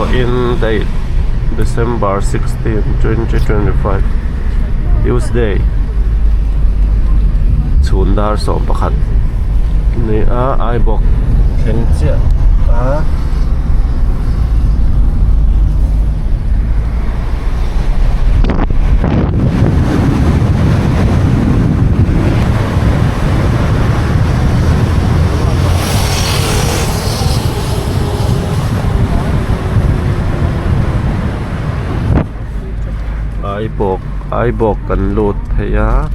Vawiin date December 16 2025 Tuesday chhun dar 11 ni a Aibawk thleng chiah a. Aibawk Aibawk kan lut phei a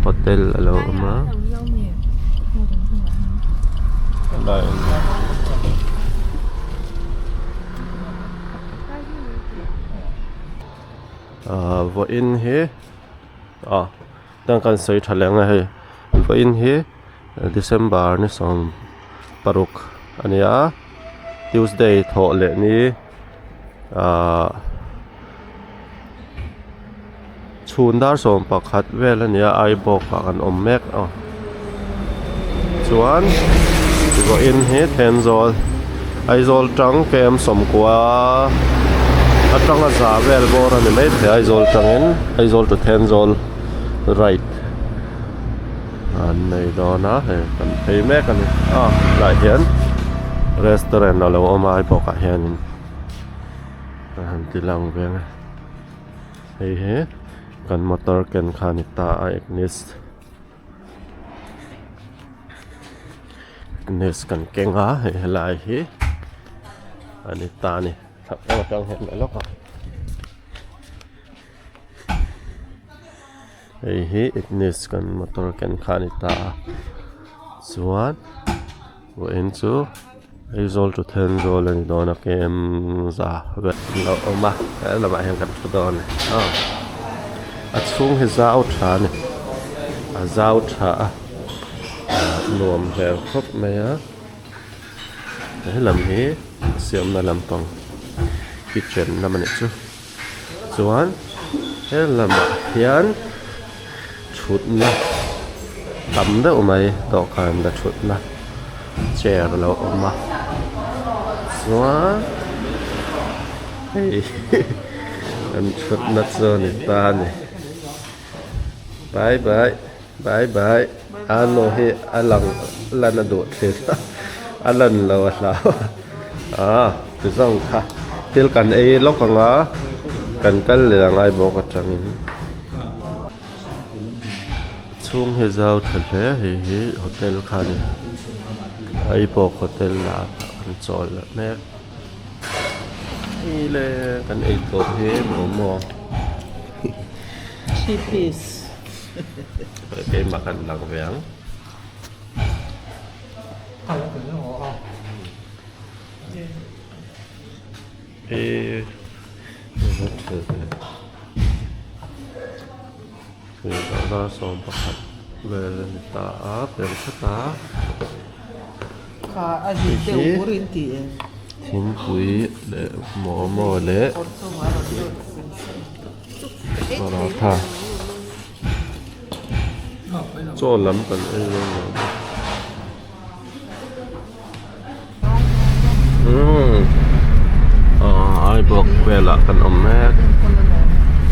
hotel a lo awm a ahh vawiin hi ah tang kan sawi tha leh ang a hei vawiin hi December ni 16 a ni a Tuesday thawh leh ni ahh chhun dar 11 vel a ni a Aibawk ah kan awm mek a chuan vawiin hi Thenzawl Aizawl tang kem sawmkua atanga za vel bawr a ni maithei Aizawl tangin Aizawl to Thenzawl right an nei dawn a hei kan phei mek a ni a tlaiah hian restaurant a lo awm a Aibawk ah hianin a han ti lang ve ang e hei hi kan motor ken kha a ni ta a Ignis Ignis kan keng a hei helai hi a ni ta a ni thla atang hian a lawk a. Hei hi Ignis kan motor ken kha a ni ta a chuan vawiin chu Aizawl to Thenzawl a ni dawn a kem za vel an lo awm a he lamah hian kan thu dawn a ni aw a chhung hi zau tha a ni a zau tha a nuam hmel khawp mai a he lam hi siamna lampang kitchen lam a nih chu. Chuan he lamah hian thutna tam deuh mai dawhkan la thutna chair a lo awm a chuan hei hi an thutna chu a ni ta a ni bye bye bye bye ano hi a lang lan a duh thin a a lan lo a hlau a ti zawng kha thil kan ei lawk ang a kan kal leh ang Aibawk atangin chhung hi zau tha hle hei hi hotel kha a ni Aibawk hotel ah an chawl leh mek hei le kan ei tawh hi momo three piece. Keimah kan lang ve ang. Dar 11 vel a ni ta a pel tlat a. Thingpui leh momo leh paratha. Chaw lam kan ei dawn lo umm aaa Aibawk velah kan awm mek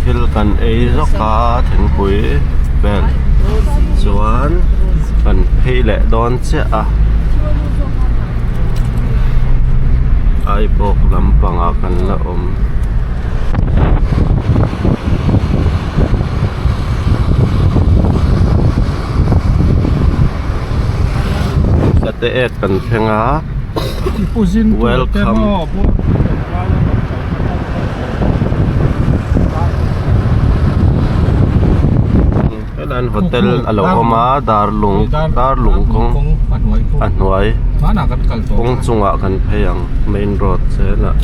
thil kan ei zawk a thingpui vel chuan kan phei leh dawn chiah a Aibawk lampangah kan la awm. Sate ek kan thleng a welcome helai hian hotel a lo awm a darlung darlung kawng a hnuai kawng chungah kan phei ang main road zelah.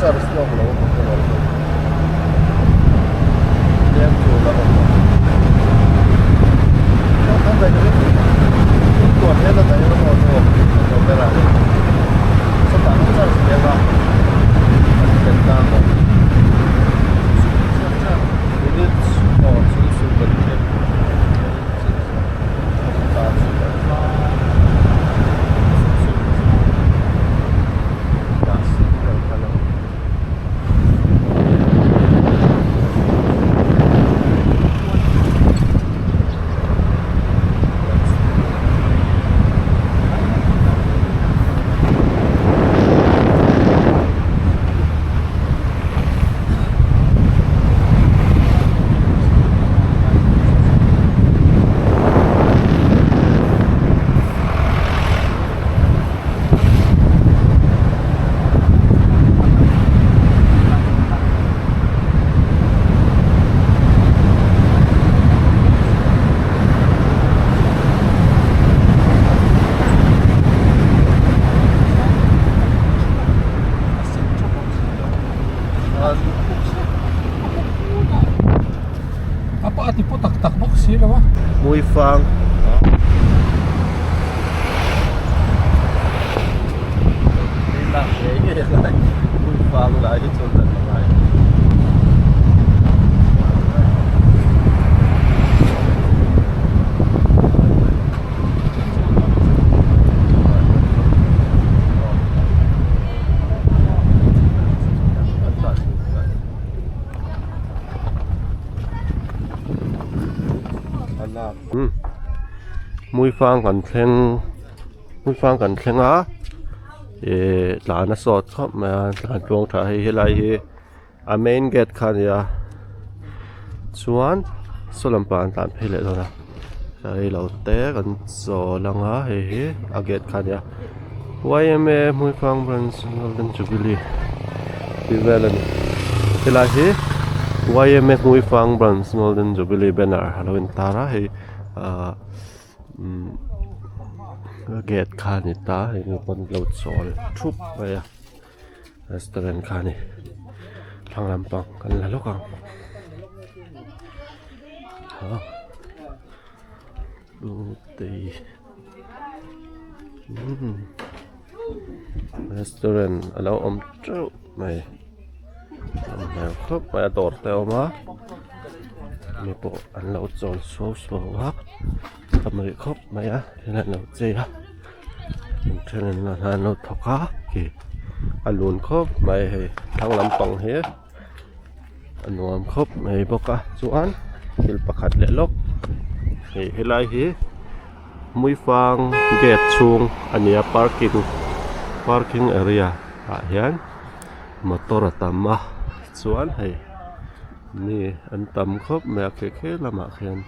charge lawk lo a petrol chu tlem chu la awm a kan daih ring tuan hian a daih emaw chu a berah hian sawtah kan charge mek a kan thlen ta maw minutes aw chu chu kan thleng A ti pawh tak tak bawk si lo a. Hmuifang. Hmuifang lai hi chuan dan a ngai. Hmuifang kan thleng hmuifang kan thleng a ihh tlan a sawt khawp mai a tlan tluang tha hei helai hi a main gate kha a ni a chuan saw lampang an tlan phei leh dawn a reilo te kan chawl ang a hei hi a gate kha a ni a yma Hmuifang branch golden jubilee tih vel a ni helai hi yma Hmuifang branch golden jubilee banner a lo intar a hei ahh umm gate kha a ni ta hei mi pawn an lo chawl thup mai a restaurant kha a ni thlang lampang kan la lawk ang ah restaurant a lo awm teuh mai a awm hmel khawp mai a dawr te a awm a mi pawh an lo chawl suau suau a tam rih khawp mai a thil an lo chei a an then an hna an lo thawk a khi a lun khawp mai hei thlang lampang hi a nuam khawp mai bawk a chuan thil pakhat leh lawk hei helai hi Hmuifang gate chhung a ni a parking parking area ah hian motor a tam a chuan hei mi an tam khawp mai a khi khi lamah khian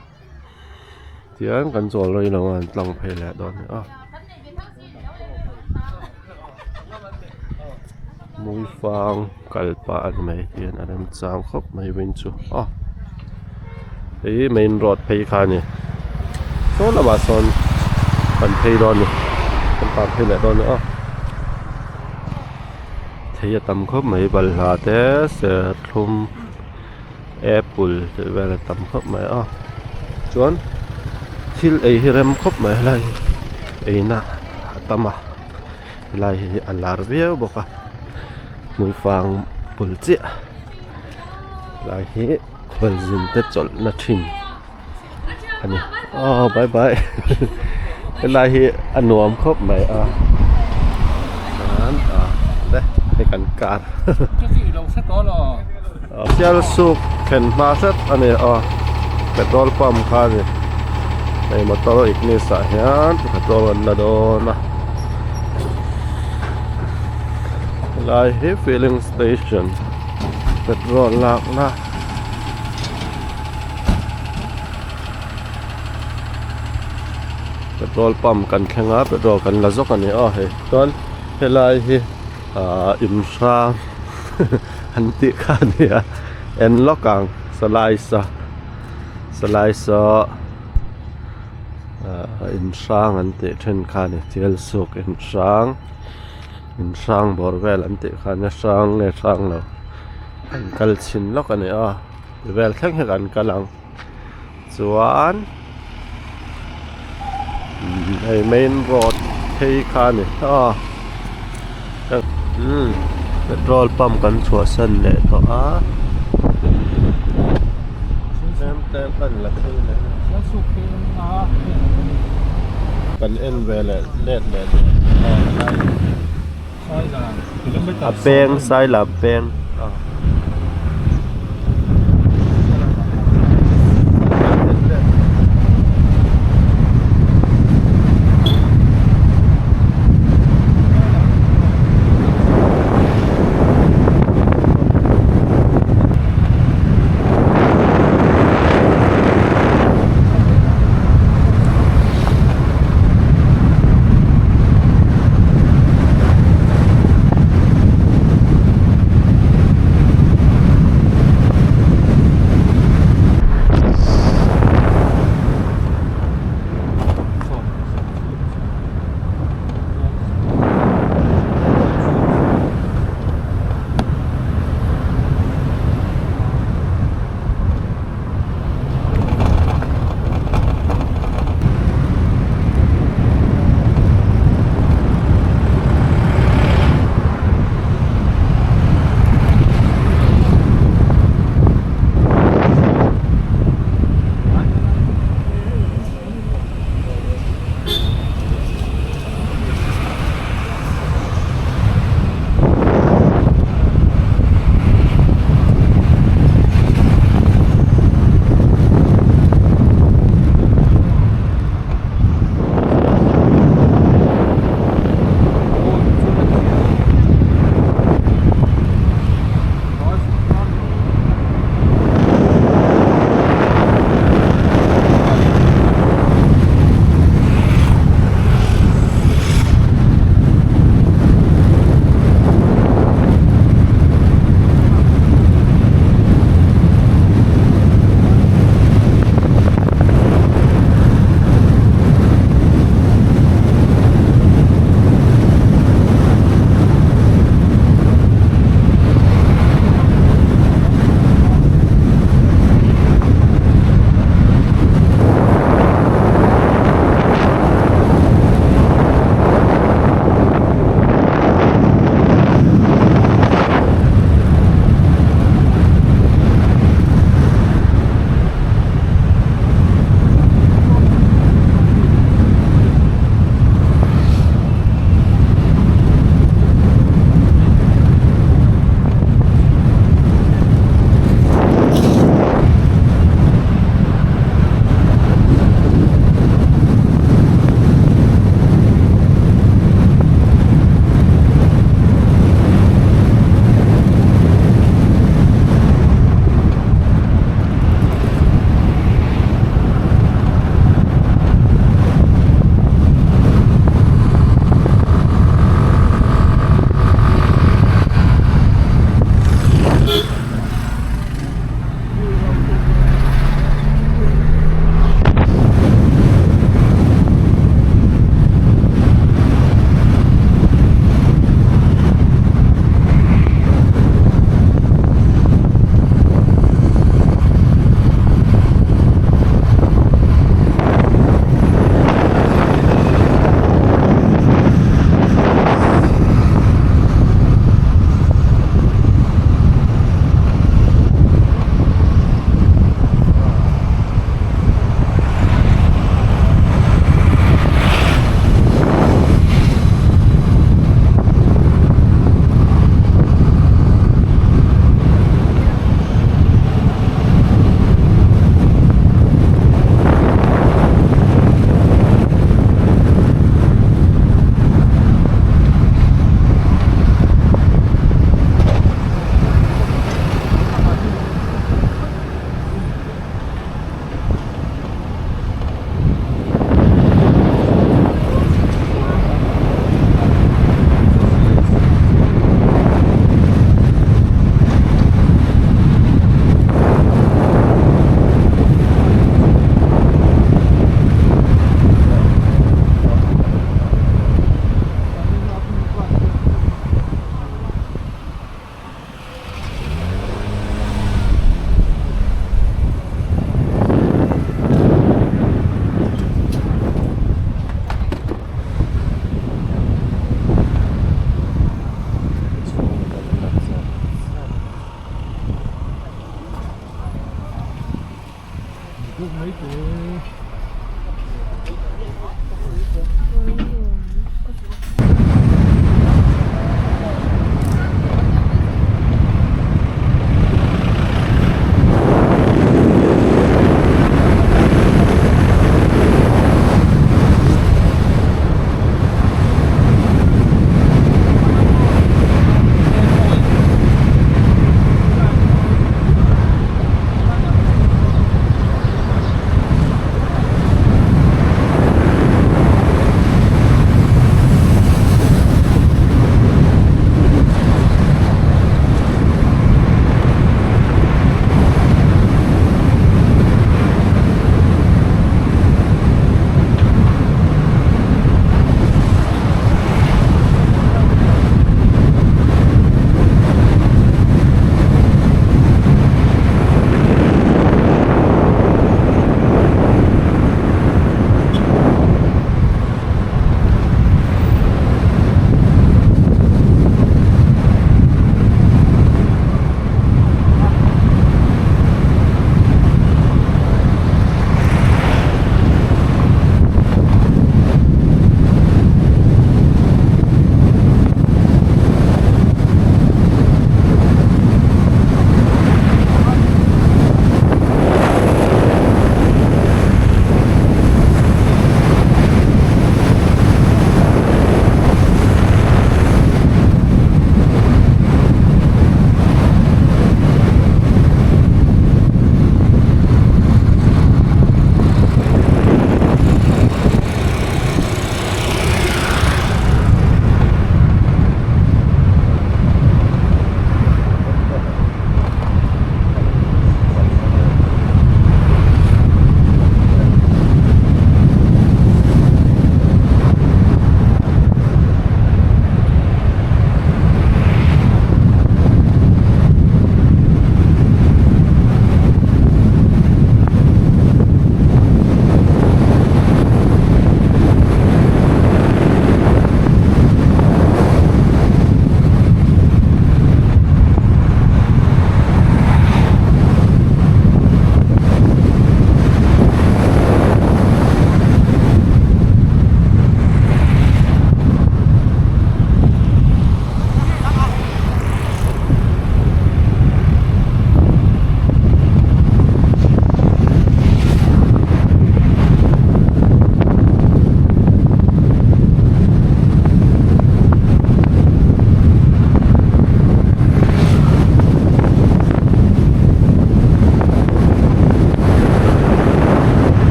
tihian kan chawl rei lo a an tlang phei leh dawn a ni a. Hmuifang kal pah a ni mai hian a remchang khawp mai vawin chu aw hei main road phei kha a ni saw lamah sawn kan phei dawn a ni kan tlan phei leh dawn a ni aw thei a tam khawp mai balhla te serthlum apple tih vel a tam khawp mai a chuan thil ei hi rem khawp mai helai hi eina a tam a helai hi a lar viau bawk a hmuifang bul chiah helai hi khualzin te chawlhna thin a ni aw bye bye helai hi a nuam khawp mai a chuan ah le hei kan car Sialsuk thlen hma hret a ni a petrol pump kha a ni hei motor ignis ah hian petrol an la dawn a helai hi filling station petrol lakna. Petrol pump kan thleng a petrol kan la zawk a ni aw hei chuan helai hi ahh in hrang an tih kha a ni a en lawk ang salai saw salai saw ahh in hrang an tih then kha a ni thil suk in hrang. In hrang bawr vel an tih khan a hrang nge hrang lo an kal chhin lawk a ni a ti vel thleng hi kan kal ang chuan hei main road phei kha a ni a umm petrol pump kan chhuahsan leh tawh a tlem tlem kan la phei leh kan en ve leh let leh a peng sailam peng. mai teh.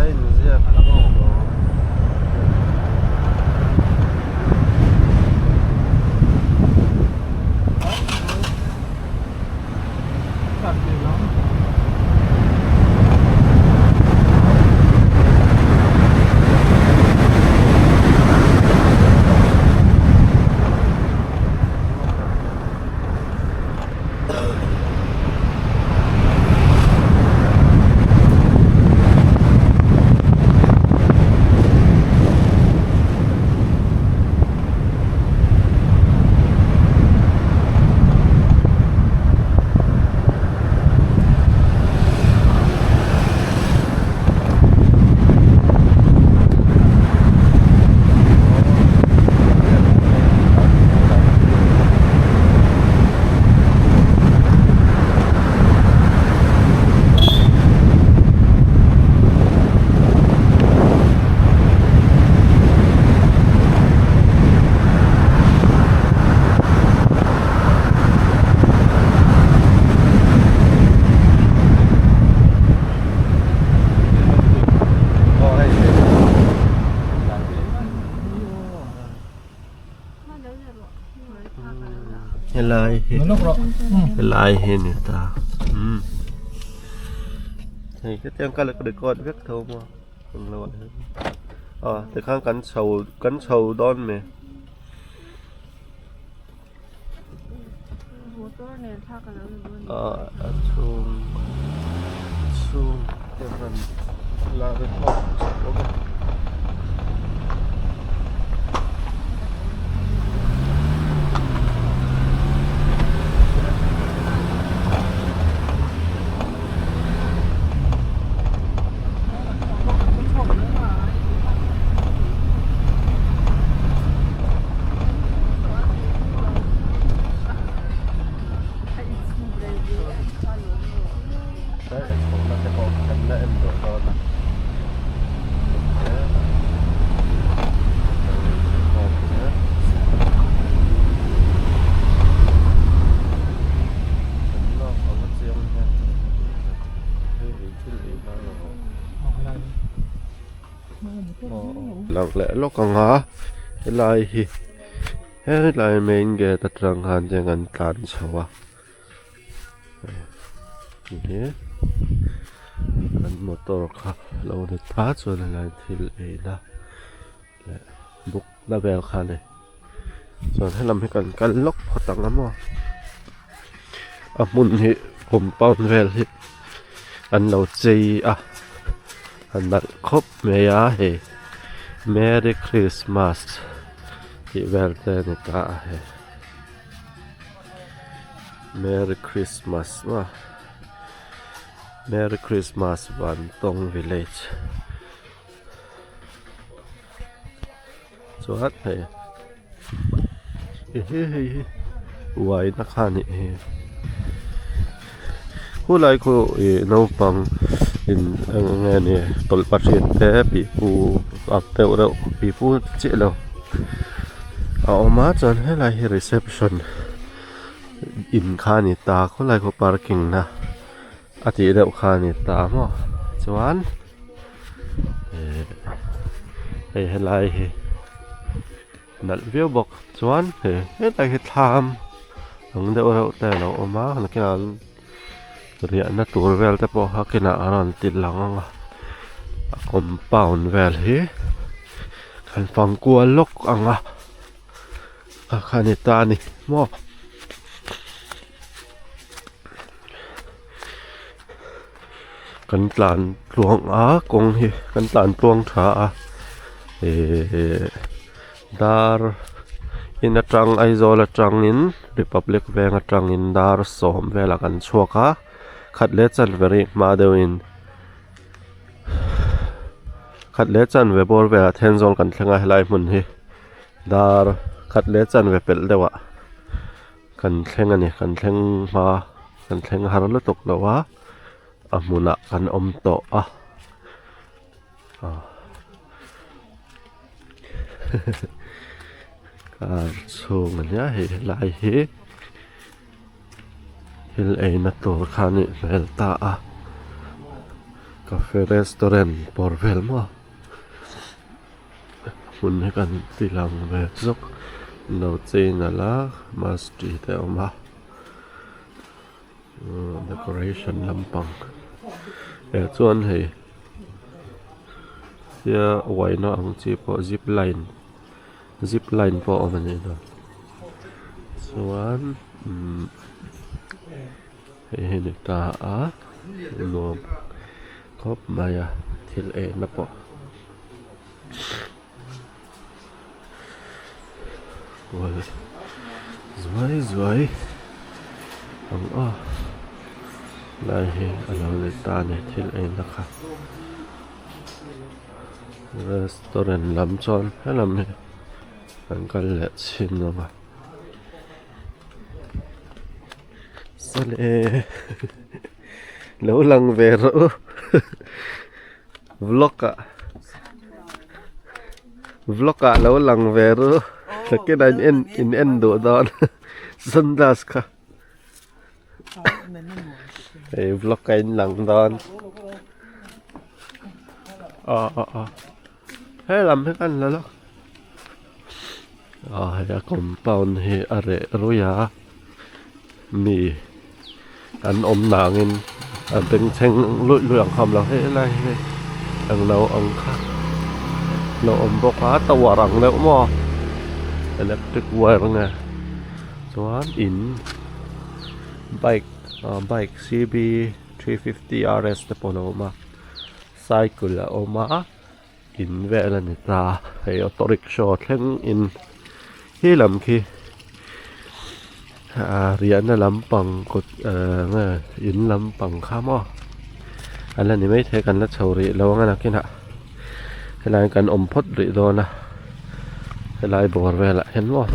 a inziak Helai hi helai hi ni ta umm hei hetiang ka record vek tho maw englo ah hian aw tikhan kan chho kan chho dawn mi. A chhung chhung te rawn la record bawk a. Lang leh lawk ang a helai hi helai main gate atang khan hian an tlan chho a hei kan motor kha lo ni ta chuan helai thil eina leh buk na vel kha a ni chuan helam hi kan kal lawk phawt ang a maw a hmun hi compound vel hi an lo chei a a nalh khawp mai a hei merry christmas tih vel te a ni ta a hei merry christmas maw merry christmas vantawng village. Chuan hei ehe hei hi uaina kha a nih hi khulai khu ih naupang in eng nge ni tawlhpahrit te pipu ang deuh reuh pipu chiah lo a awm a chuan helai hi reception in kha a ni ta khawlai khu parking na a tih deuh kha a ni ta maw chuan eh hei helai hi nalh viau bawk chuan hei helai hi thlam ang deuh reuh te alo awm a nakinah riahna tur vel te pawh kha kinah a rawn ti lang ang a a compound vel hi kan fang kual lawk ang a a kha ni ta a ni maw. Kan tlan tluang a kawng hi kan tlan tluang tha a ihh dar in atang Aizawl atangin Republic veng atangin dar sawm velah kan chhuak a khat leh chanve rih hma deuhin khat leh chanve bawr velah Thenzawl kan thleng a helai hmun hi dar khat leh chanve pelh deuh ah. Kan thleng a ni kan thleng hma kan thleng har lutuk lo a a hmunah kan awm tawh a car chhung a nia hei helai hi thil eina tur kha a nih hmel ta a. Cafe restaurant bawr vel maw hmun hi kan ti lang ve zawk lo chei nalh a mas tih te a awm a decoration lampang eh chuan hei tia uaina ang chi pawh zip line zip line pawh a awm a nih dawn chuan umm. Hei hi ni ta a nuam khawp mai a thil ehna pawh kual zuai zuai ang aw lai hi a lo ni ta a ni thil eina kha restaurant lam chuan helam hi an kal leh chhin ang a. Sale lo lang ve rawh u vlog ah vlog ah lo lang ve ru takin an en in en duh dawn sunglass kha hei vlog a in lang dawn aw aw aw helam hi kan la lawk. Ah hei a compound hi a reh ruih a mi an awm nangin a bengchheng luih luih ang kha a awm lo hei helai hi englo ang kha lo awm bawk a tower ang deuh maw electric wire nge chuan in bike ah bike C B 350 R S te pawh a lo awm a cycle a awm a. In vel a ni ta hei auto rickshaw thleng in khi lam khi ah riahna lampang kawt ah nge in lampang kha maw a la ni maithei kan la chho rih lo ang a nakinah helai kan awm phawt rih dawn a helai bawr velah hian maw.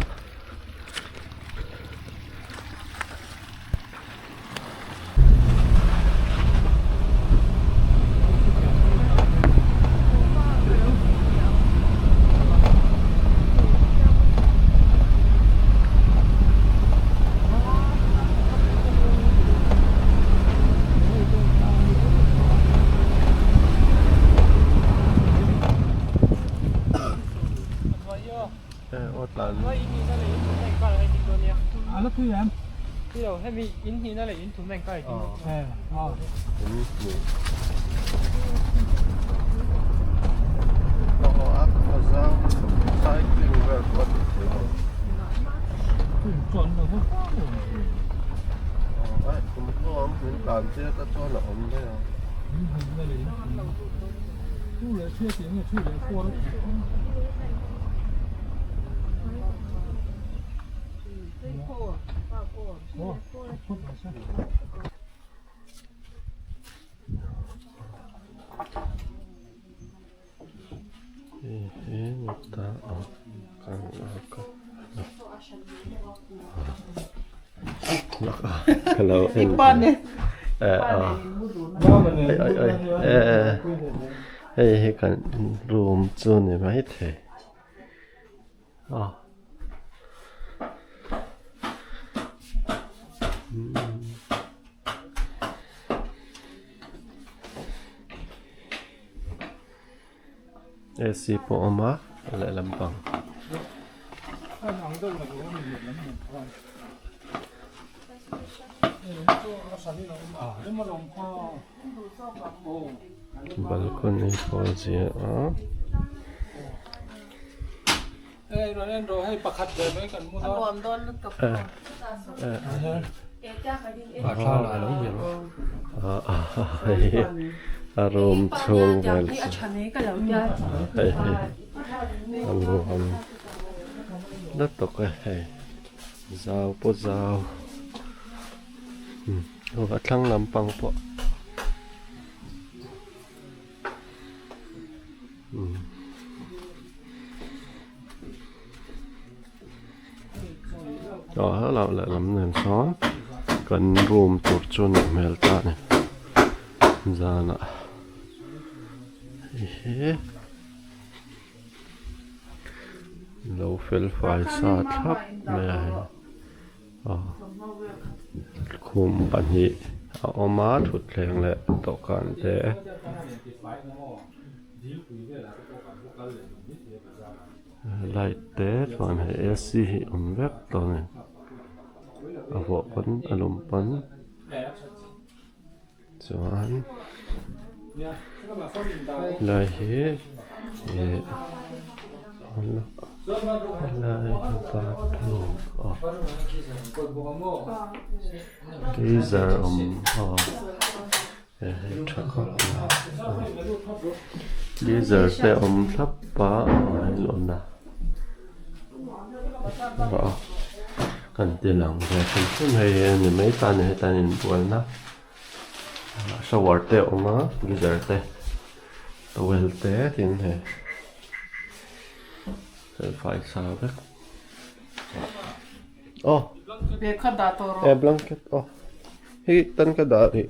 Hei hi kan room chu ni maithei a. AC pawh a awm a lehlam pang. Balcony pawh a zia a. A room chhung vel chu hei hi a nuam lutuk a hei zau pawh zau a thlang lampang pawh. Aw helai lehlam nen sawn kan room tur chu a nih hmel ta a ni zanah hei hi lo fel fai sa thlap mai a hei aw khum pahnih A awm a thutthleng leh dawhkan te light te chuan hei ac hi awm vek tawh a ni a vuah pawn a lum pawn chuan helai hi ih helai hi bathroom aw geyser awm aw he hei tha khawp mai geyser te awm thlap a aw hei lawmna a kan ti lang ve hrim hrim hei hi a ni mai ta a ni heta an inbualna shower te a awm a geyser te towel te tin hei felfai sa vek aw e blanket aw hei tan ka dah rih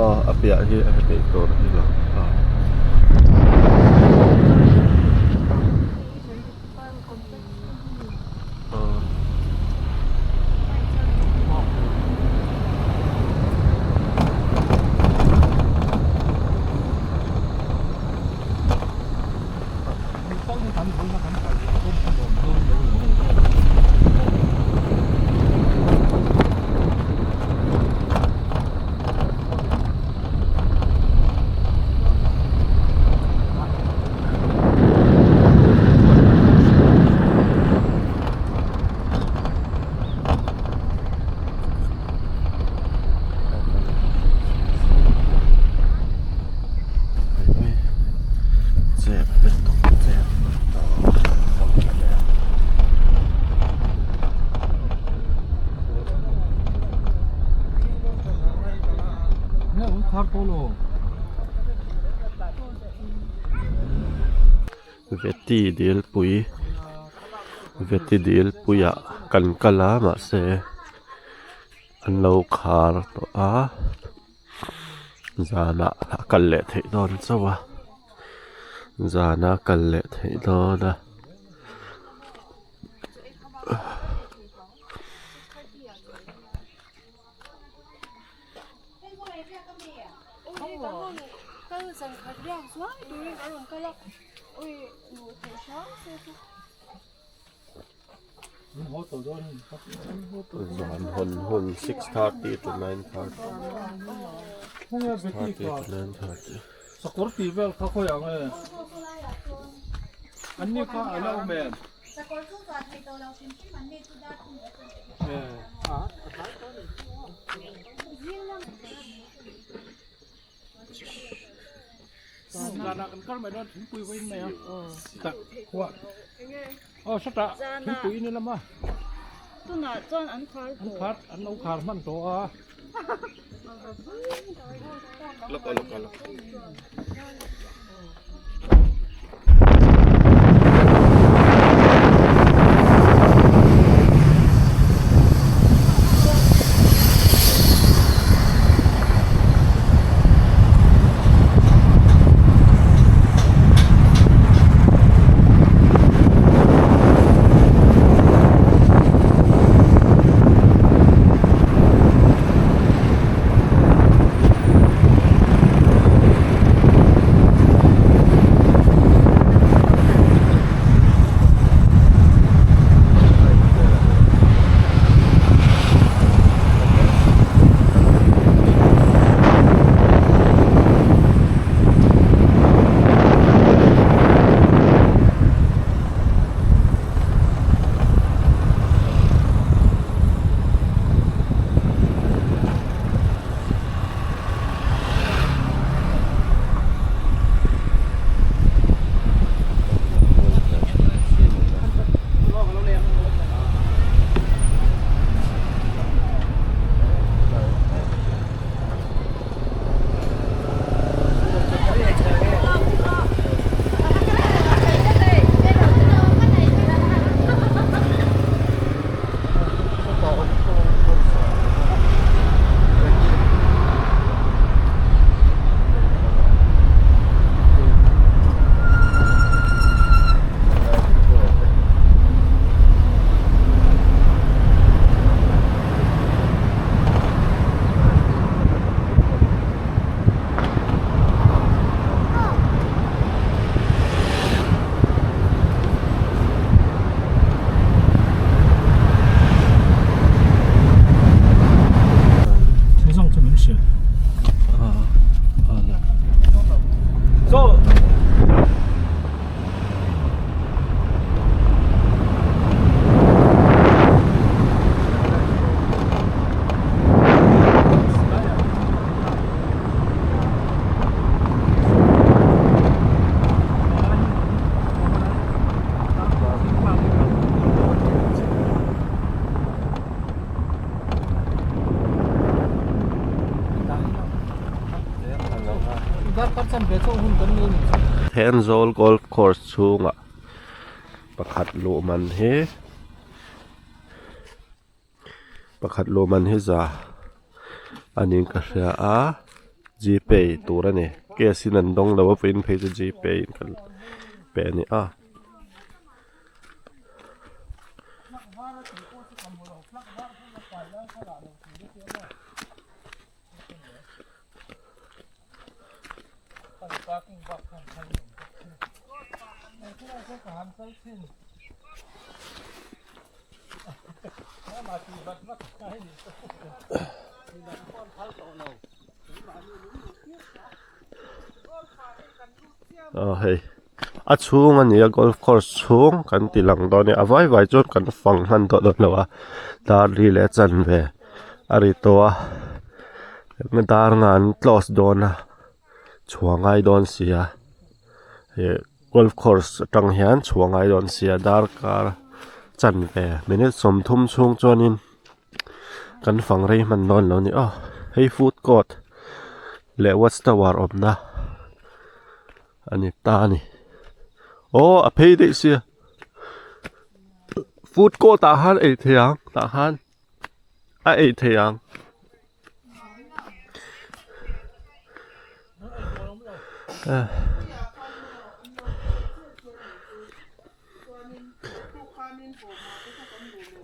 aw a piah hi a heti tur hi lo aw. Veti dilpui Veti dilpuiah kan kal a mahse an lo khar tawh a zanah a kal leh theih dawn chauh a zana kal leh theih dawn a. Zan hawn hun 6:30 to 9:30 6:30 to 9:30 Sakawr tih vel kha khawi ang e an ni kha a lo awm em? Darkar chan ve chauh hun kan nei ni chu. Thenzawl Golf Course chhungah pakhat luh man hi pakhat luh man hi za a niin ka hria a gpay tur a ni cash in an dawng lo a vawiin phei chu gpay in kan pe a ni a. Aw hei a chhung a ni a golf course chhung kan ti lang dawn a ni a vai vai chuan kan fang hman tawh dawn lo a dar li leh chanve a ri tawh a dar nga an close dawn a chhuah ngai dawn si a ih golf course atang hian chhuah ngai dawn si a darkar chanve minute sawmthum chhung chuanin kan fang rei hman dawn lo a ni aw hei food court leh watch tower awmna a ni ta a ni aw a phei daih sia food court ah khan ei thei ang tah khan a ei thei ang.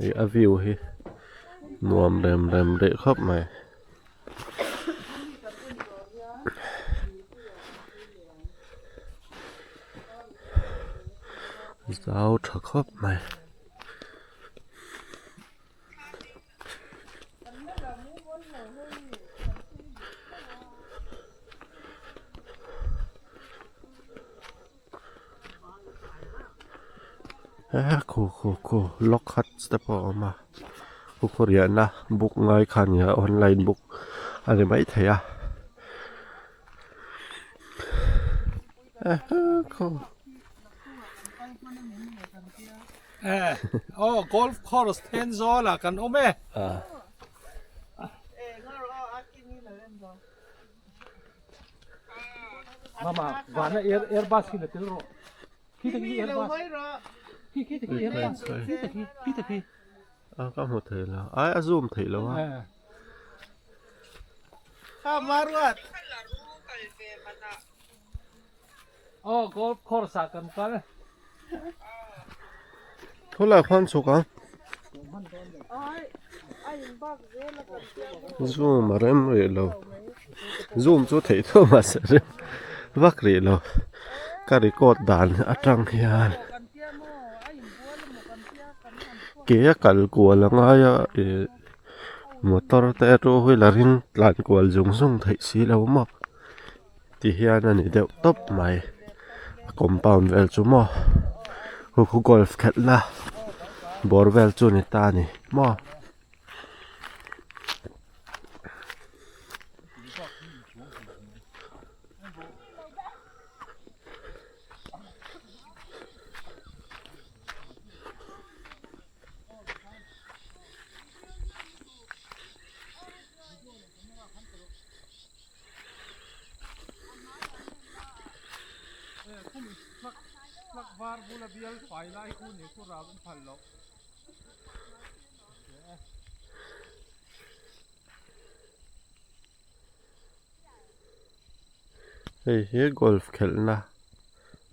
Ih a view hi nuam rem rem rih khawp mai. Zau tha khawp mai. He khu khu khu lock hut te pawh a awm a khu khu riahna book ngai kha a ni a online book a ni maithei a Aw golf course Thenzawl ah kan awm e. Mama vana air airbus khi la tel rawh. Khi te khi airbus. Khi khi te khi airbus. Khi te khi khi te khi. A ka hmu thei lo. Ai a zoom theih lo a. Kha maruat. Aw golf course ah kan kal. Khawlai khuan chhuk ang. Zoom a rem rih lo. Zoom chu theih tho mahse rem vak rih lo. Ka record dan atang hian ke a kal kual a ngai a ih motor te two wheeler in tlan kual zung zung theih si lo maw. Ti hian a ni deuh tawp mai a compound vel chu maw khu khu golf khelh na bawr vel chu ni ta a ni maw. Hei hi golf khelhna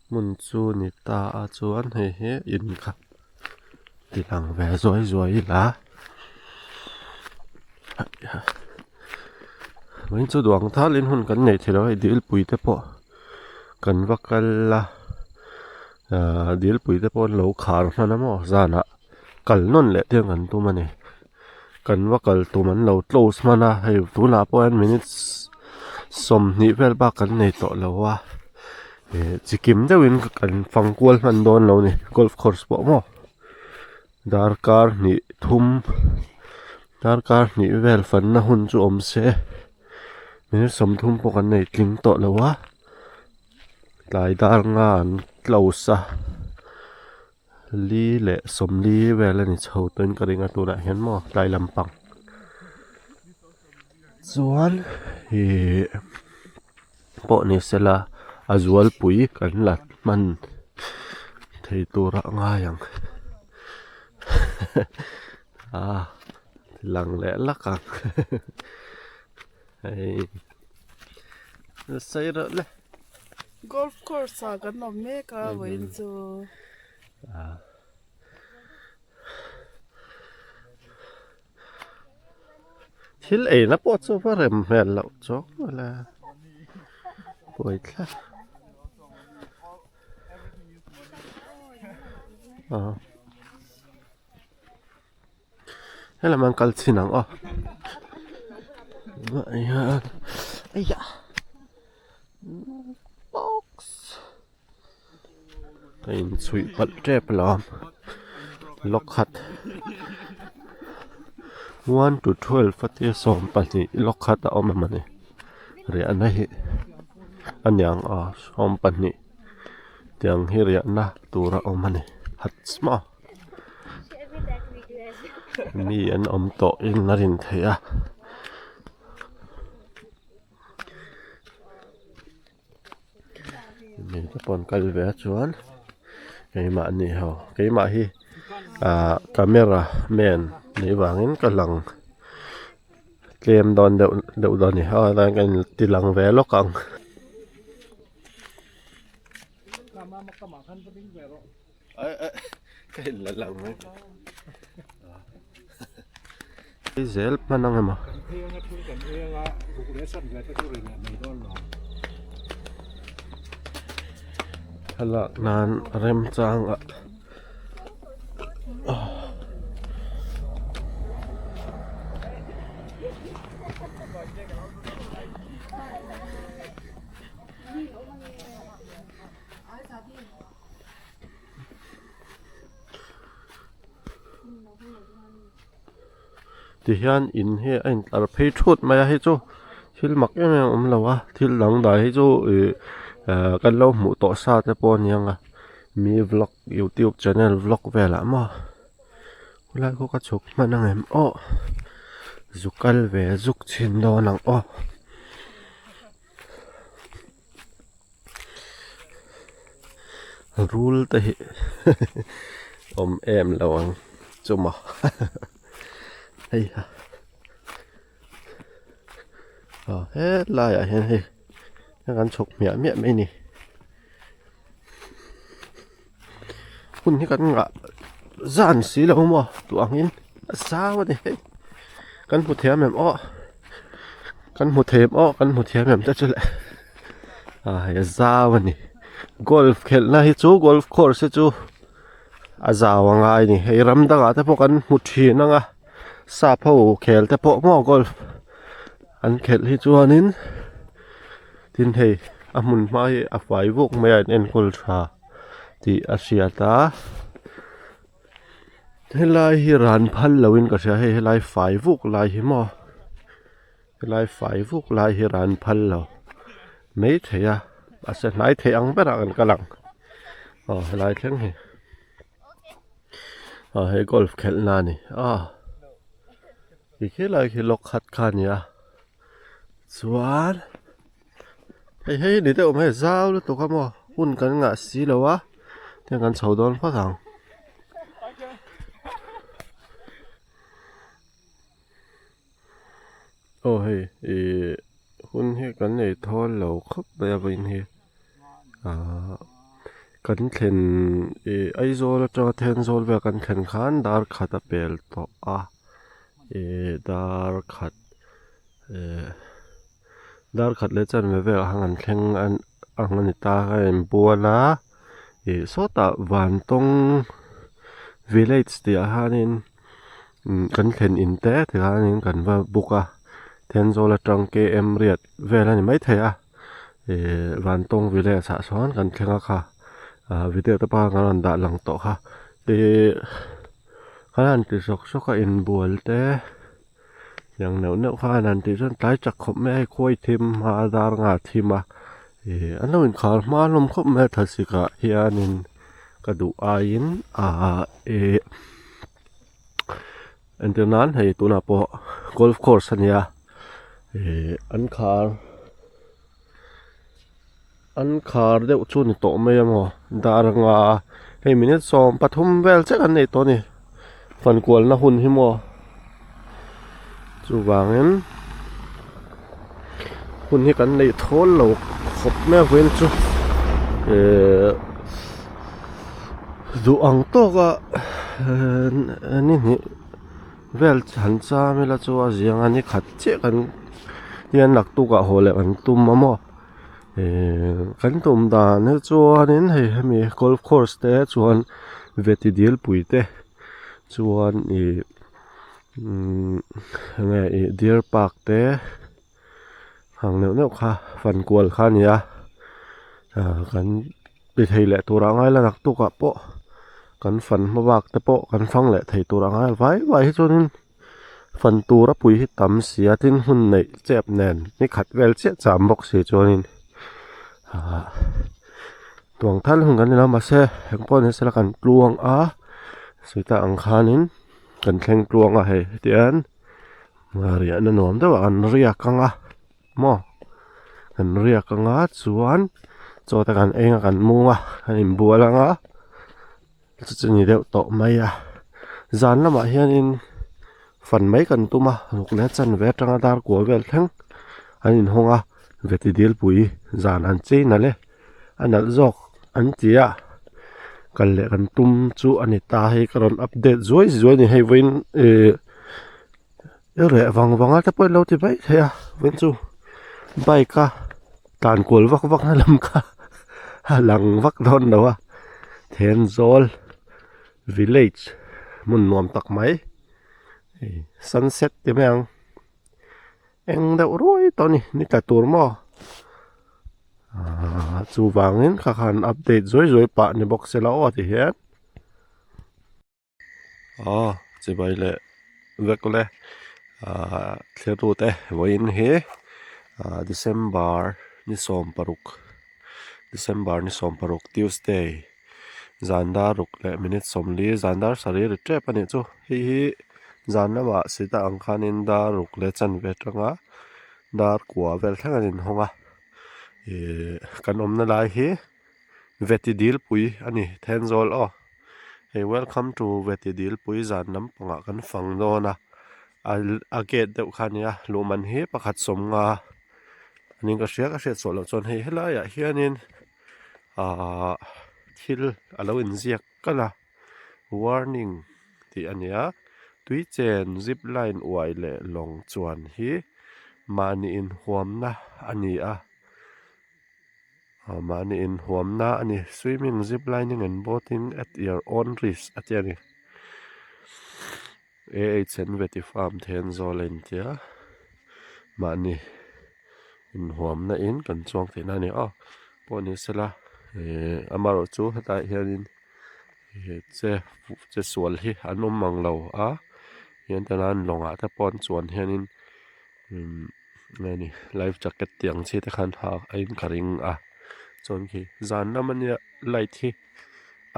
hmun chu ni ta a chuan hei hi in kha ti lang ve zuai zuai ila vawiin chu duh ang thalin hun kan nei thei lo hei dilpui te pawh kan va kal a ahh dilpui te pawh an lo khar hman a maw zanah kal nawn leh te ang kan tum a ni kan va kal tum an lo close hman a hei tunah pawh hian minutes sawmhnih vel bak kan nei tawh lo a ih chikim deuhin kan fang kual hman dawn lo a ni golf course pawh maw darkar hnih thum darkar hnih vel fanna hun chu awm se minute sawmthum pawh kan nei tling tawh lo a tlai dar nga an close a. Li leh sawmli vel a ni chho tawhin ka ring a tunah hian maw tlai lampang chuan ihh. Pawh ni sela a zualpui kan la hman thei tur a ngai ang a lang leh lak ang hei sawi rawh le. Golf course ah kan awm mek a vawiin chu. Thil eina pawh chu va rem hmel loh chuang mawle buai thlap aw helam an kal chhin ang aw aiah box. Ka inchhuih palh tep alawm lawk khat one to twelve a tia 12 lawk khat a awm a mawni riahna hi a niang aw 12 tiang hi riahna tur a awm a ni hats maw mi an awm tawh in a rin theih a. Mi te pawh an kal ve a chuan keimah ni ho keimah hi ahh camera man nih vangin ka lang tlem dawn deuh deuh dawn a ni aw helai ka inti lang ve lawk ang. Ka inla lang mai zel hman ang emaw. Thlalak nan remchang ah. Tihian in hi a intlar phei thut mai a hei chu thil mak em em a awm lo a thil dang dai hi chu ih eh kan lo hmuh tawh sa te pawh a ni ang a mi vlog youtube channel vlog velah maw khulai khu ka chhuk hman ang em aw zuk kal ve zuk chhin dawn ang aw. Rul te hi awm em lo ang chu maw hei ha aw helai ah hian hei kan chhuk hmiah hmiah mai a ni hun hi kan ngah zan si lo maw tih ang in a zau a ni hei kan hmu thiam em aw kan hmu thiam aw kan hmu thiam em te chu le a hei a zau a ni golf khelh na hi chu golf course hi chu a zau a ngai a ni hei ram dangah te pawh kan hmu thin ang a sap ho khel te pawh maw golf an khelh hi chuanin tin hei a hmun hma hi a fai vuk mai a in enkawl tha tih a hriat a helai hi ran phal lo in ka hria hei helai fai vuk lai hi maw helai fai vuk lai hi ran phal lo maithei a mahse hnai thei ang berah kan kal ang aw helai thleng hi aw hei golf khelh na a ni a ti khi lai khi lawk khat kha a ni a chuan hei hei ni deuh mai zau lutuk a maw hun kan ngah si lo a tiang kan chho dawn phawt ang. Aw hei ih hun hi kan nei thawl lo khawp mai a vawiin hi ahh kan thlen ih Aizawl atanga Thenzawl vel kan thlen khan dar khat a pel tawh a ih dar khat eh dar khat leh chanve velah khan an thleng ang a ni ta a inbual a ih sawtah Vantawng village tih ah hianin. Kan thlen in te tikhanin kan va book a Thenzawl atang km riat vel a ni maithei a ihh Vantawng village ah sawn kan thleng a kha ah video te pawh kan rawn dah lang tawh kha ihh kan han ti sawk sawk a inbual te tiang neuh neuh kha an han tih chuan tlai chak khawp mai a hei khuai thim hma a dar nga thim a ihh an lo inkhar hma hlawm khawp mai a thlasik ah hianin ka duh aiin ah ihh. Entir nan hei tunah pawh golf course a nia ihh an khar. An khar deuh chu ni tawh mai a maw dar anga hei minute 13 vel chiah kan nei tawh a ni fankualna hun hi maw chuvangin hun hi kan neih thawl lo khawp mai a vawiin chu ehh duh ang tawk a ni hnih vel han cham ila chu a ziang a ni khat chiah kan hian naktuk ah haw leh kan tum a maw. Ehh kan tum dan hi chuanin hei hemi golf course te chuan veti dil pui te chuan ih umm enge ih deer park te ang neuh neuh kha fan kual kha a ni a ah kan ti thei leh tur ah ngai la naktuk ah pawh kan fan hma bak te pawh kan fang leh thei tur ah ngai a vai vai hi chuanin. Fan tur a pui hi tam si a tin hun neih chep nen ni khat vel chiah cham bawk si chuanin ahh tuang thal hun kan ni lo mahse engpawh ni sela kan tluang a suita ang khanin kan thleng tluang a hei hetiang riahna nuam deuh ah kan riak ang a maw kan riak ang a chuan chaw te kan eng a kan mung a kan inbual ang a. Chu chu ni deuh tawh mai a zan lamah hianin fan mai kan tum a ruk leh chanve atanga dar kua vel thleng an inhawng a veti dilpui zan an chei nalh e a nalh zawk an ti a kal leh kan tum chu a ni ta hei ka rawn update zuai zuai a ni hei vawiin ihh i reh vang vang a te pawh in lo ti mai thei a vawiin chu bike a tlan kual vak vak na lam kha a lang vak dawn lo a Thenzawl village hmun nuam tak mai hei sunset ti mai ang eng deuh ruai tawh a ni ni tla tur maw ahh chuvangin kha khan update zuai zuai pah ni bawk sela aw ti hian. Aw chibai leh vek le ahh thlir te vawiin hi ahh December ni 16 December ni 16 Tuesday zan dar ruk leh minute 40 zan dar sarih ri tep a nih chu hei hi zan lamah sita ang khanin dar ruk leh chanve atanga dar kua vel thleng an inhawng a ihh kan awmna lai hi. Veti dilpui a ni Thenzawl aw hei welcome to Veti dilpui zan lampangah kan fang dawn a a gate deuh kha a nia luhman hi pakhat sawmnga a niin ka hria ka hriat chhuah loh chuan hei helaiah hianin ahh thil a lo inziak kalh a warning tih a nia tui chen zip line uai leh lawng chuan hi mahni inhuamna a ni a. Mahni inhuamna a ni. Swimming, zip lining and boating at your own risk a ti a ni. AHN Veti Farm Thenzawl a intia. Mahni inhuamna in kan chuang theihna a ni aw. Pawh ni sela eh amaherawh chu hetah hianin che che sual hi an awm mang lo a. Hian lawngah te pawh an chuan hianin umm. nge ni life jacket tih ang chi te khan ha a in ka ring a chuan khi zan lam ania light hi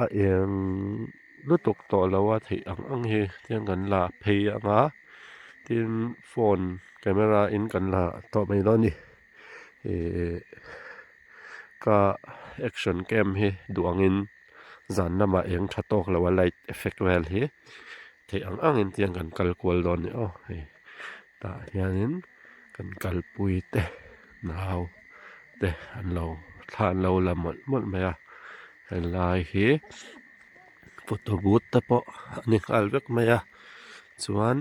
a eng lutuk tawh lo a theih ang ang hi tiang kan la phei anga tin phone camera in kan la tawh mai dawn a ni ihh ka action cam hi duh angin zan lamah eng tha tawk lo a light effect vel hi theih ang angin tiang kan kal kual dawn a ni aw hei. Tah hianin kan kalpui te nau te an lo thla an lo la mawlh mawlh mai a helai hi photo booth te pawh a ni nghal vek mai a chuan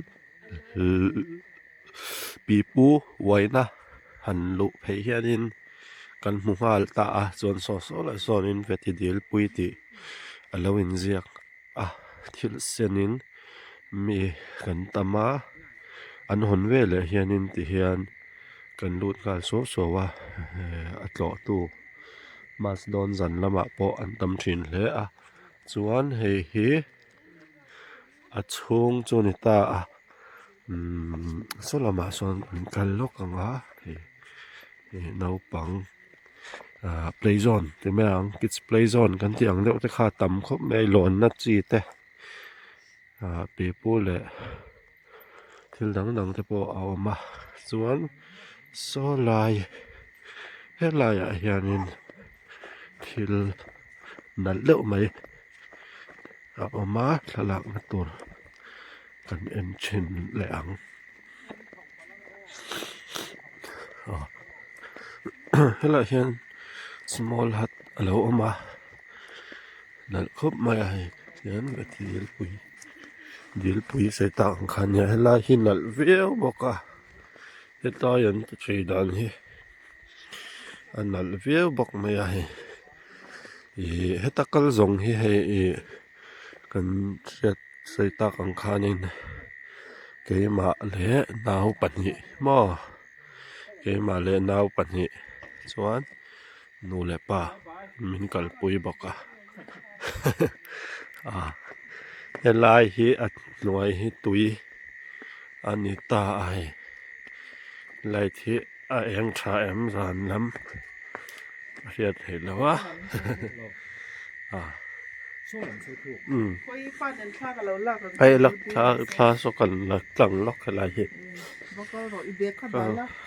pipu uaina han luh pheih hianin kan hmu nghal ta a chuan saw saw lah sawnin veti dilpui tih a lo inziak a thil senin mi kan tam a an hawn veleh hianin ti hian kan lut nghal suau suau a a tlawh tu bus dawn zan lamah pawh an tam thin hle a chuan hei hi a chhung chu a ni ta a umm saw lamah sawn an kal lawk ang a hei naupang. Ahh play zone ti mai ang kids play zone kan tih ang deuh te kha a tam khawp mai lawnna chi te ahh pipu leh thil dang dang te pawh a awm a chuan saw lai helaiah hianin. thil nalh deuh mai a awm a thlalak na tur kan en thin leh ang aw helaiah hian small hut a lo awm a nalh khawp mai a hei hian dilpui dilpui sawi tak ang kha ania helai hi nalh viau bawk a hetlai an ti thui dan hi a nalh viau bawk mai a hei ih heta kal zawng hi hei ih kan hriat sawi tak ang khanin keimah leh nau pahnih maw keimah leh nau pahnih chuan nu leh pa min kalpui bawk a ah helai hi a hnuai hi tui a ni ta a hei light hi a eng tha em zan lam a hriat theih loh a ah umm hei lak thla thla saw kan la tlang lawk helai hi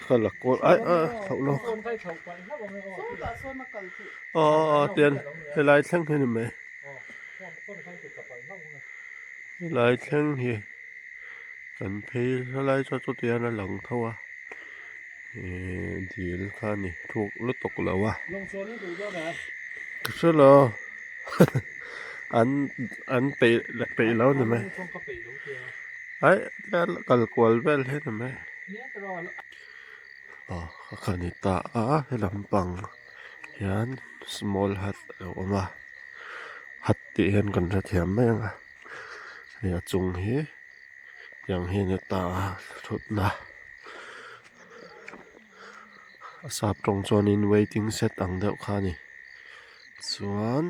ka la kawl ai a thlauh lawk aw aw tian helai thleng hi ni mai helai thleng hi. Kan phei helai chu chutiang a lang tho a ihh dil kha a ni thuk lutuk lo a ka hre lo an an peih peih lo ni mai aih kal kual vel hi ni mai aw ka kha ni ta a he lampang hian small hut a lo awm a hut tih hian kan hrethiam mai ang a. Hei a chung hi tiang hian a ta a thutna a sap tawng chuanin waiting set ang deuh kha a ni chuan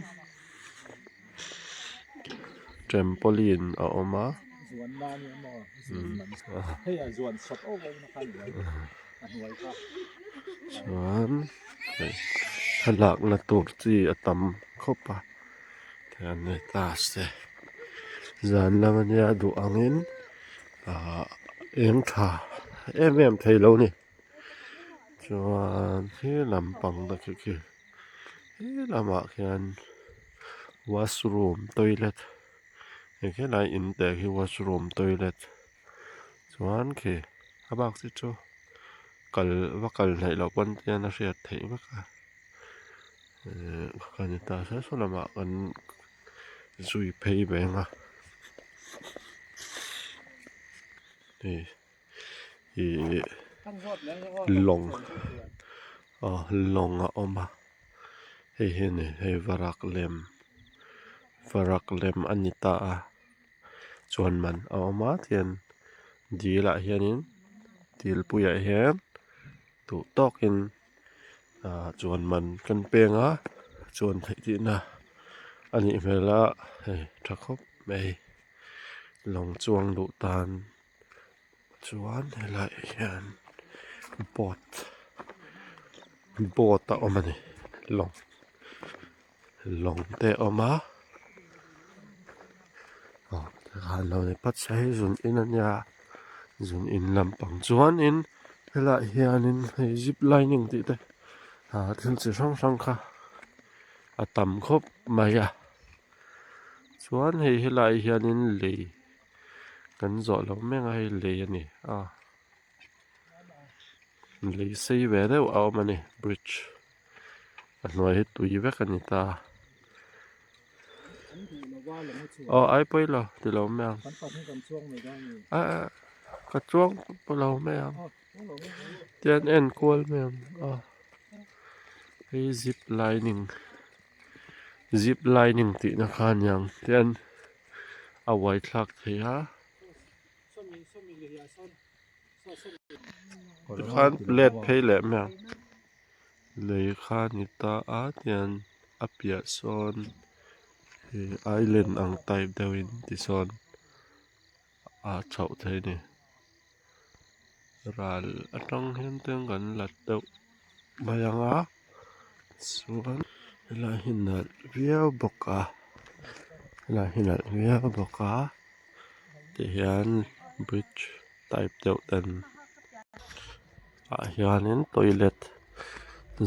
trampoline a awm a chuan hei thlalakna tur chi a tam khawp a. Tihian hei class te zan lam ania duh angin ahh eng tha em em thei lo ni chuan he lampang te khi khi he lamah khian washroom toilet hei helai in te khi washroom toilet chuan khi a bak te chu kal va kal hnaih loh pawn tihian a hriat theih vek a. Ehh ka ni ta saw saw lamah kan zui phei ve ang a hei ihh lawng aw lawng a awm a hei hi a ni hei varak lem varak lem a ni ta a chuan man a awm a tihian dil ah hianin dil puiah hian duh tawkin. Ah chuan man kan peng a chuan theih tihna a nih hmel a hei tha khawp mai lawng chuang duh tan chuan helaiah hian boat boat a awm a ni lawng lawng te a awm a aw tikhan lo ni phawt se hei zun in a nia zun in lampang chuanin helaiah hianin hei zip lining tih te ah thil chi hrang hrang kha a tam khawp mai a chuan hei helaiah hianin lei kan zawh loh mek a hei lei a ni a lei sei ve deuh a awm a ni bridge. A hnuai hi tui vek a ni ta aw ai pawi lo ti lo mai ang a ka chuang lo mai ang tian en kual mai ang a hei zip lining zip lining tih na kha a niang tian a uai thlak thei a. Tikhan let phei leh mai ang lei kha a ni ta a tian a piah sawn ih island ang type deuhin tisawn a chhoh theih a ni ral atang hian te kan la deuh mai ang a chuan helai hi nalh viau bawk a helai hi nalh viau bawk a tihian bridge type deuh ten ah hianin toilet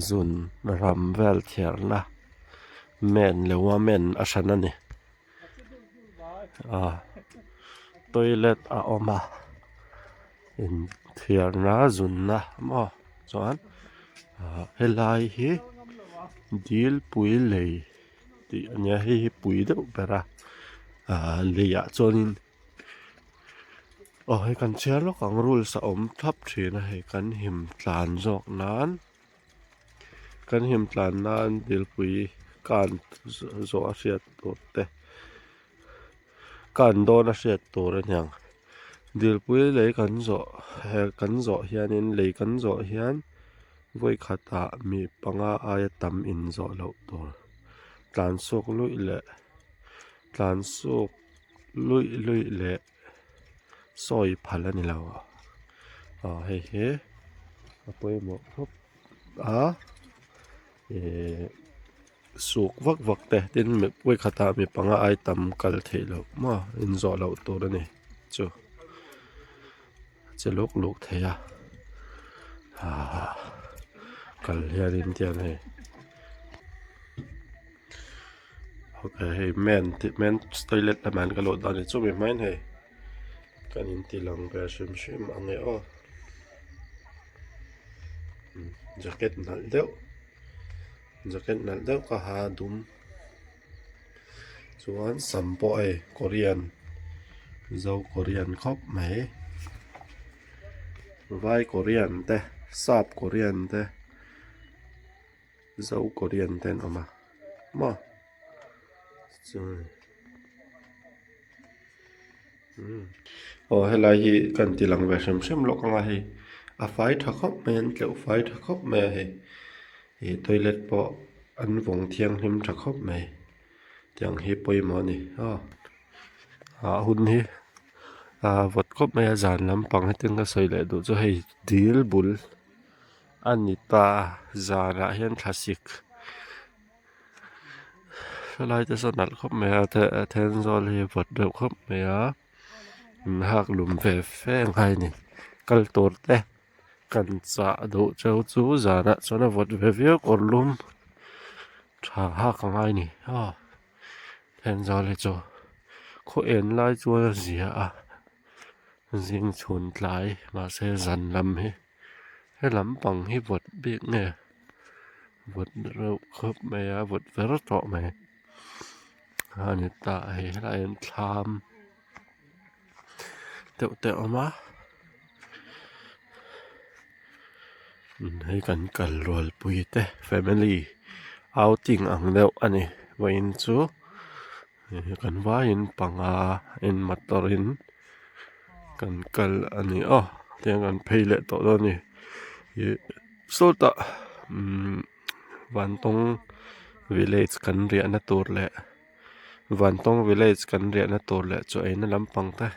zun ram vel thiarna. Men leh women a hran a ni ah toilet a awm a inthiarna zunna maw chuan ah helai hi dil pui lei tih a nia hei hi pui deuh ber a ah leiah chuanin aw hei kan chhiar lawk ang rules a awm thlap thin a hei kan him tlan zawk nan. Kan him tlan nan dilpui kan zawh a hriat tur te kan dawn a hriat tur a niang dilpui lei kan zawh he kan zawh hianin lei kan zawh hian vawi khatah mi panga aia tam in zawh loh tur tlan suk luih leh tlan suk luih luih leh. Sawi phal a ni lo aw hei hi a pawimawh khawp a ihh suk vak vak te tin vawi khatah mi panga ai tam kal theih loh maw inzawh loh tur a ni chu che luk luk thei a ahh kal hianin tiang hei. Hei men tih men toilet lamah hian ka luh dawn a ni chumi hmain hei kan inti lang ve hrim hrim ang e aw jacket nalh deuh jacket nalh deuh ka ha dum chuan sam pawh hei korean zo korean khawp mai vai korean te sap korean te. Zo Korean te an awm a maw chuan umm aw helai hi kan ti lang ve hrim hrim lawk ang a hei a fai tha khawp mai a an tleuh fai tha khawp mai a hei ih toilet pawh an vawng thianghlim tha khawp mai tiang hi pawimawh a ni aw ah hun hi ah vawt khawp mai a zan lampang hetin ka sawi leh duh chu hei dil bul. A ni ta zanah hian thlasik helai te sawn nalh khawp mai a thenzawl hi vawt deuh khawp mai a in hak lum ve fe ngai a ni kal tur te kan chah duh cheu chu zanah chuan a vawt ve viau kawr lum tha hak a ngai a ni aw thenzawl hi chu khaw en lai chuan a zia a zing chhun tlai mahse zan lam hi. He lampang hi vawt bik nge vawt reuh khawp mai a vawt ver tawh mai a ni ta hei helaiah hian thlam deuh te a awm a hei kan kal rual pui te family outing ang deuh a ni vawiin chu kan vaiin panga in motor in. Kan kal a ni aw tiang kan phei leh tawh dawn a ni ih sawtah umm vantawng village kan riahna tur leh vantawng village kan riahna tur leh chaw eina lampang te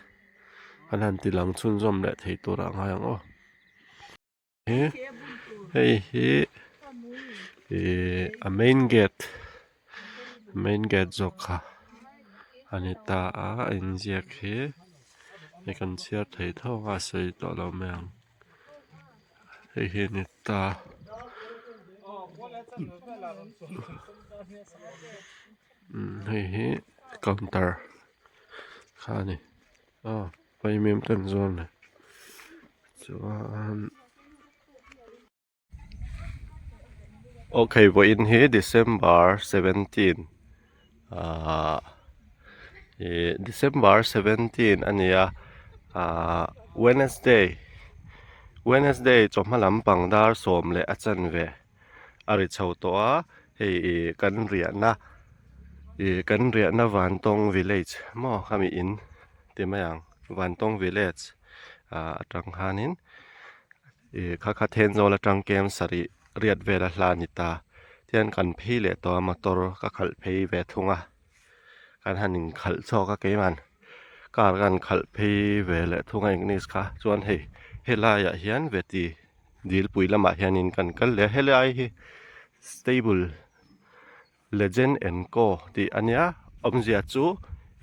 an han ti lang chhunzawm leh thei turah a ngai ang aw. Hei hi ihh a main gate main gate zawk kha a ni ta a a inziak hi hei kan chhiar thei tho a a sawi tawh lo mai ang hei hi a ni ta umm hei hi counter kha a ni aw. Vaimim ten zawn a chuan okay vawiin hi December 17 ahh ih December 17 a ni a ahh Wednesday Wednesday chawhma lampang dar sawm leh a chanve a ri chho tawh a hei ih kan riahna ih kan riahna Vantawng village maw khami in ti mai ang Vantawng village ah atang khanin ih kha kha Thenzawl atang kem sarih riat vel a hla a ni ta tihian kan phei leh tawh a motor ka khalh phei ve thung a kan han inkhalh chhuak a keimah car ka han khalh phei ve leh thung a english kha chuan hei helaiah hian veti. Dilpui lamah hianin kan kal leh a helai hi stable legend and co tih a nia awmzia chu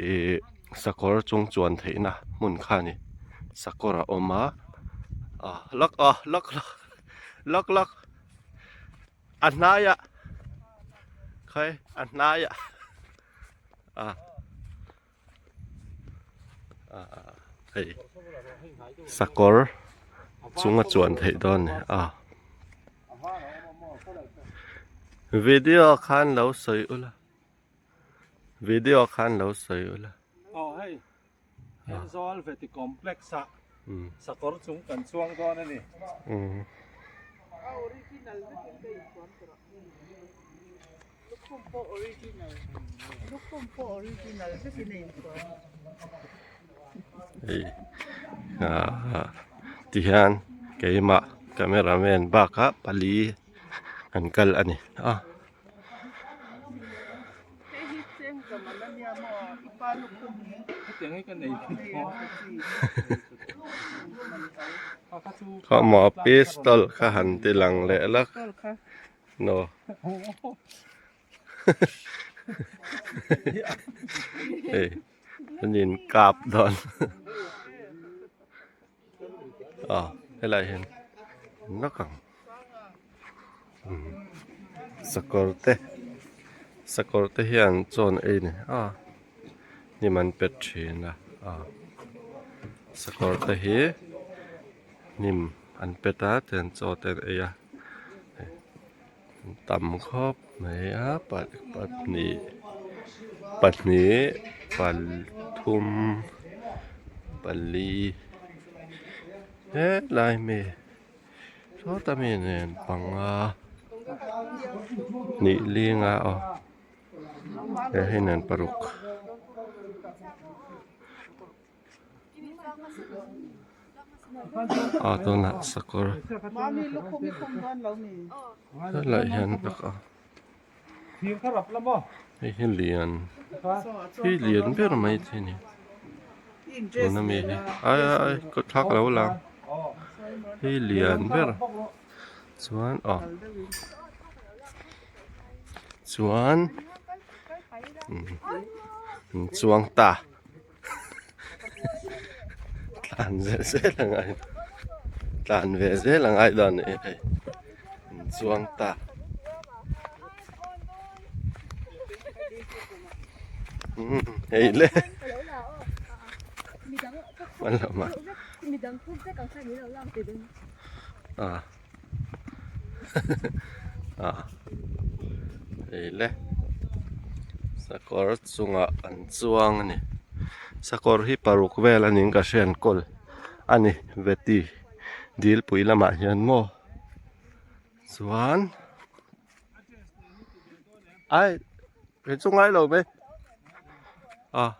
ihh sakawr chung chuan theihna hmun kha a ni sakawr a awm a ah lak a lak lak lak lak a hnaiah. Khai a hnaiah a hei sakawr chunga chuan theih dawn a ni a video khan lo sawi ula video khan lo sawi ula. Aw hei Aizawl Veti Complex ah sakawr chung kan chuang dawn a ni. A original vekin ka intuam tawh a. Lukhum pawh original. Lukhum pawh original vekin a intuam. Hei ah tihian keimah cameraman bakah pali an kal a ni a. Hei hi cheng zaman a nia maw i pa lukhum hi. Hetiang hi ka nei tawh. Kha maw pistol kha han ti lang leh lak no. Hei an in kap dawn ah helai hian lak ang sakawr te sakawr te hian chaw an ei a ni a hnim an pet thin a ah sakawr te hi hnim an pet a tian chaw te an ei a tam khawp mai a pahnih pahnih pathum pali helai mi sawta mi nen panga hnih linga aw he hei nen paruk. A tunah sakawr helai hian tak a hei hi lian hi lian ber mai thei a ni tuna mi hi ai ai ai ka thlak lo lang hi lian ber chuan aw chuan an chuang ta. Tlan ve zel a ngai tlan ve zel a ngai dawn a ni hei an chuang ta umm hei le hman lam ah ah ah hei le sakawr chungah an chuang a ni sakawr hi paruk vel a niin ka hria an kawl a ni veti dilpui lamah hian maw chuan ai kei chu ngai lo mai ah.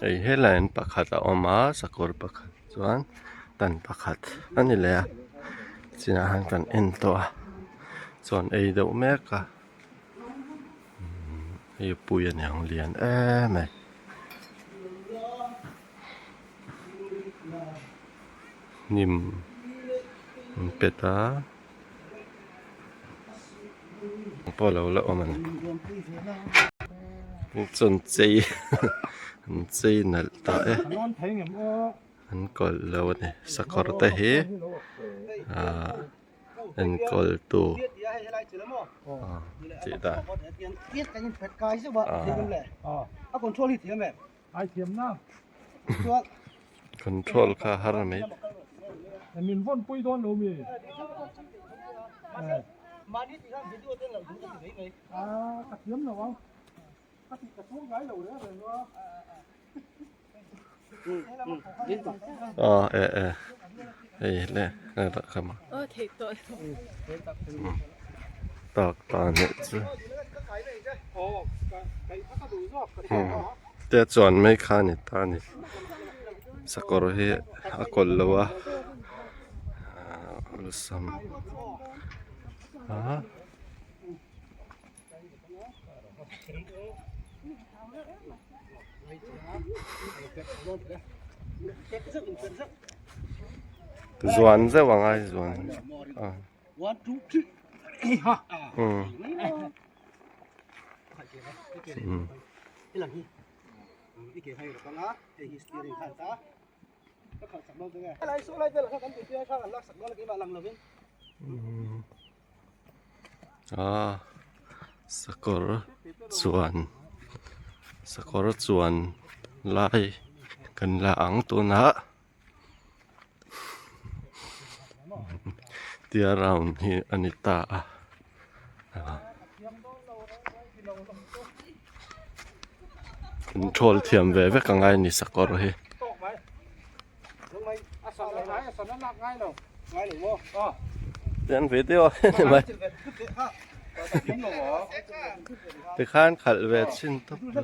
Hei helai an pakhat a awm a sakawr pakhat chuan dan pakhat a ni leh a chinah hian kan en tawh a chuan ei deuh mek a hei pui a niang lian em mai hnim an pet a. Pawh lo la awm a ni chuan chei an chei nalh ta e an kawlh lo a ni sakawr te hi ahh enkawl tu ah tih dan ah. Control kha har mai. Aw e e hei le tak ta nih chu. Te chuan mai kha a ni ta a ni sakawr hi a kawlh lo a ahh awlsam a. Zuan zeuh a ngai zuan a. Ah sakawr chuan sakawr chuan lai kan la ang tunah tia round hi a ni ta a. Control thiam ve vek angai a ni sakawr hi. Tian video ni mai. Tikhan khalh ve chin tawp lo.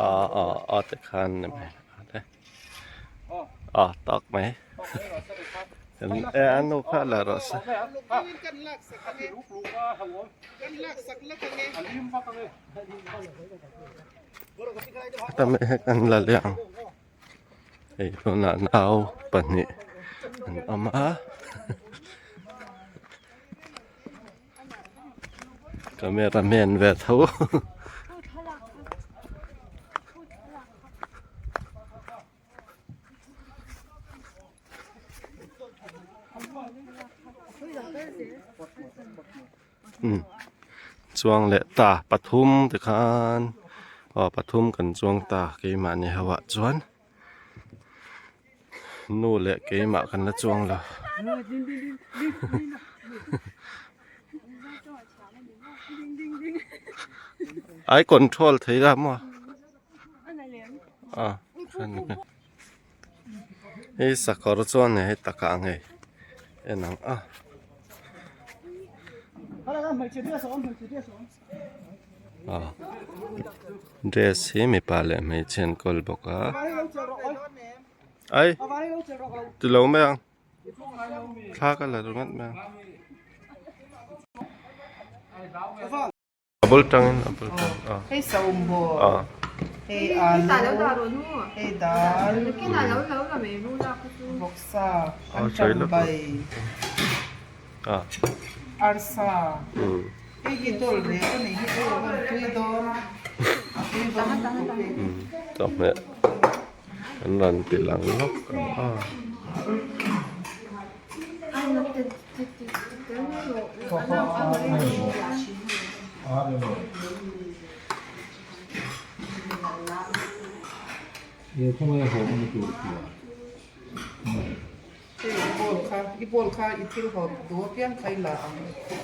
A a a tikhan ni mai. A tak mai. E an nu kha la rawh se. Heta mai hi kan la liang hei tunah nau pahnih an awm a camera man ve tho. Umm chuang leh ta pathum tikhan aw pathum kan chuang ta keimahni ho ah chuan nu leh keimah kan la chuang lo ai control thei la maw a Hei sakawr chuan hei takah ngei en ang a. Dress hi mipa leh hmeichhia an kawl bawk a. Ai ti lo mai ang. Thla ka la ringawt mai ang. A bul tangin a bul tang a. Hei saumbawl, hei alu, hei dal, vawksa, anṭam bai, arsa, hei hi dawr reh a nih hi aw a tui dawn a tui dawn lutuk e. Chawhmeh an rawn ti lang lawk ang a. Hei i ball kha i ball kha i thil haw duh apiang kha i la ang.